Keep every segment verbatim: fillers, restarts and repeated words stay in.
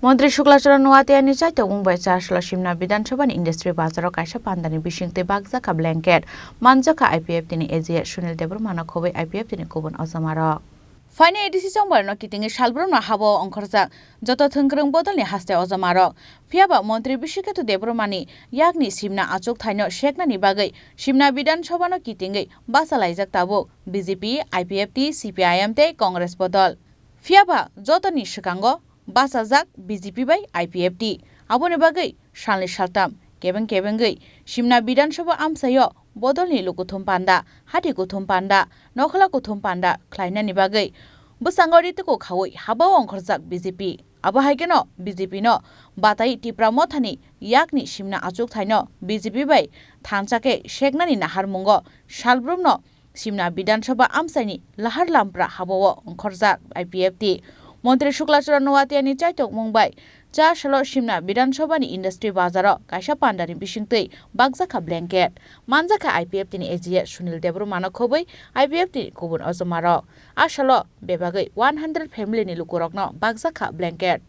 Montri Shukla Charan Noatia ni chaitokmung bai Chasla Simna Bidhan Sabha ni Industry Bazar o kaisa pandani bisingtwi bakjakha blanket, manjakha I P F T ni A G S Sunil Debbarma no khobwi I P F T ni kubun ojomarok. Phainai A D C chongbarno kitingwi salbrumno habo ongkhorjak joto thwngkwrwng bodolni haste ojomarok. Phiyaba Montri Bishikhetu Debbarmani yakni simna achuk thaino seknani bagwi Simna Bidhan Sabhano kitingwi bachalaijak tabuk B J P, I P F T, C P I M tei Congress bodol. Phiyaba jotoni swkango bachajak B J P bai I P F T. Aboni bagwi salni saltam kebeng kebengwi Simna Bidhan Sabha amchaio bodolni lukuthum panda, hati kuthum panda, nokhla kuthum panda khlainani bagwi bwskango rituku khaui habao ongkhorjak B J P. Abo hai kheno B J P no batai Tipra Mothani yakni simna achuk thaino B J P bai thansa khe seknani naharmungo salbrumno Simna Bidhan Sabha amchaini lahar lampra habao ongkhorjak I P F T. Montri Shukla Charan Noatia ni chaitokmung bai Chasla Simna Bidhan Sabha ni Industry Bazar o kaisa pandani bisingtwi bakjakha blanket, manjakha I P F T ni A G S Sunil Debbarma no khobwi I P F T ni kubun ojomarok. A salo bebagwi one hundred family ni lukurokno bakjakha blanket.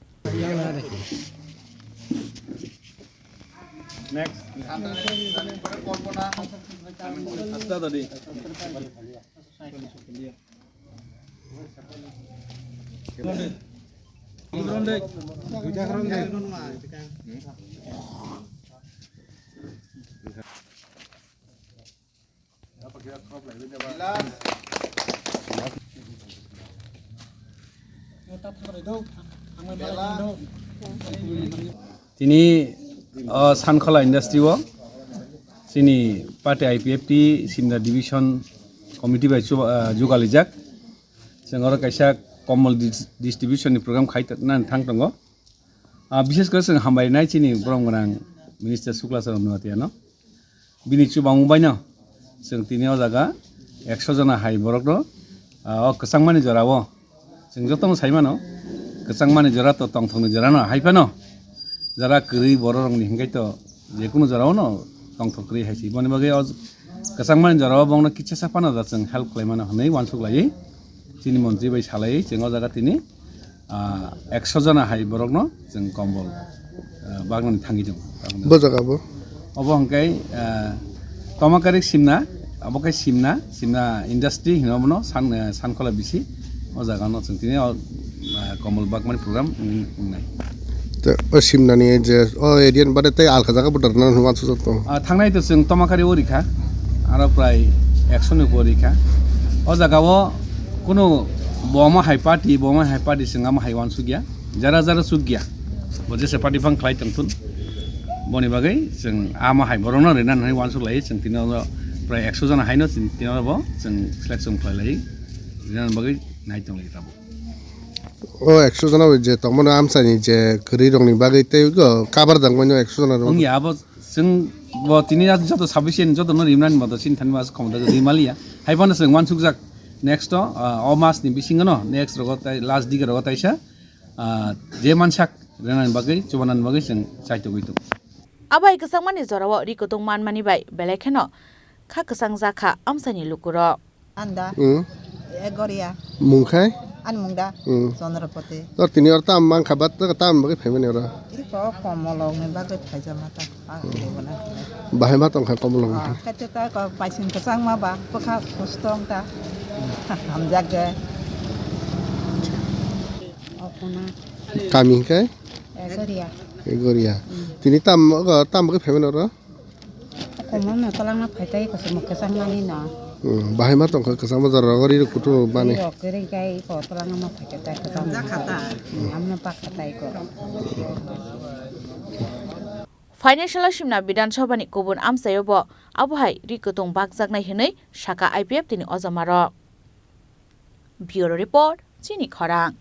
Next. Tini, o, Sankhola industry o chini party I P F T Simna division committee bai chuba-, ah, jugalijak. Chwng oro kaisa komol dis-, distribution ni program khai ta-, nani thang tongo. Ah, bishes kore chwng hambai nai chini borom gwnang Minister Shukla Charan Noatia no. Bini chubamung bai no chwng tini o jaga ekso jona hai borok no, ah, o kwchangmani jora o chwng joto no sai mano. Kwchangmani jora to tongthokni jora no hai phano jora kwrwi borok rok ni hinkhai to jekunu jora o no tongthok kwrwi hai se. Boni bagwi o kwchangmani jora o bongno kisa sa phano da chwng help khlai mano hwnwi uansuk laiwi chini montri bai salaiwi chwng o jaga tini ah, ekso jona hai borokno chwng kombol, ah, bagnani thangwi tongo. Bo jaga bo? Obo hwnkhe, ah, Tomakarik Simna, abo khe Simna, Simna Industry hino abono, San-, eh, Sankhola bisi. O jagano chwng tini o, ah, kombol bagmani program wng-, wngnai. Te o Simnani je o area ni bade tei alka jaga bo dharna hwnwi uansukjak tongo? Ah, thangnai to chwng Tomakari o rikha, aro prai ekso ni bo rikha. O jagao kunu bo omo hai party, bo omo hai party chwng amo hai uansukya. Jara jara chukya. Bo jesa party phang khlai tongthun. Boni bagwi chwng ama hai borokno rina nai uansuk lai, chwng tini oro prai ekso jona haino chwng tini oro bo chwng selection khlai lai. Rina bagwi nai tong lai tabuk. O ekso jona bai je tongmani amchaini je kwrwi rokni bagwi tei go cover dang mano ekso jona rok. Wngya abo chwng bo tini joto sufficient joto no rimnani moto chini thani mas khomota rwi maliya. Hai phano chwng uansukjak next o, ah, o mas ni bisingo no next rogo tai last dige rogo taisa. Ah, je mansak renani bagwi, chubanani bagwi chwng chaitogwi tongo. Abai kwchangmani jorao ri kutung manmani bai belai kheno kha kwchang jakha amchaini lukurok. Anda. Hmm. Egoria. Mungkhai? An mungda. Hmm. Chondrapati. Tor tini or tam mangkha bat tam bagwi phaimani oro. Iko komolok ni bagwi phaijama ta. Bahai ma tongkha komolok. Ah, kete ta ko paising kwchang ma ba, bwkha kustong ta. Hamjak ge. Okuna. Kami hingke? Egoria. Egoria. Hmm. Tini tam, ogo tam ke phaimani oro? Komo no tolangna phaitai ko se mo kwchang mani no. Hmm, bahai ma tongkha kwchang ma jora gori kutu mani. Yo kere kai ko tolangna ma phaitai kwchang. Hamjak khata. Hmm, amna pak khatai ko. Financial Simna Bidhan Sabha ni kubun amchaio bo abo hai ri kutung bakjaknai hinwi saka I P F T ni ojomarok. Bureau Report, Chini Khorang.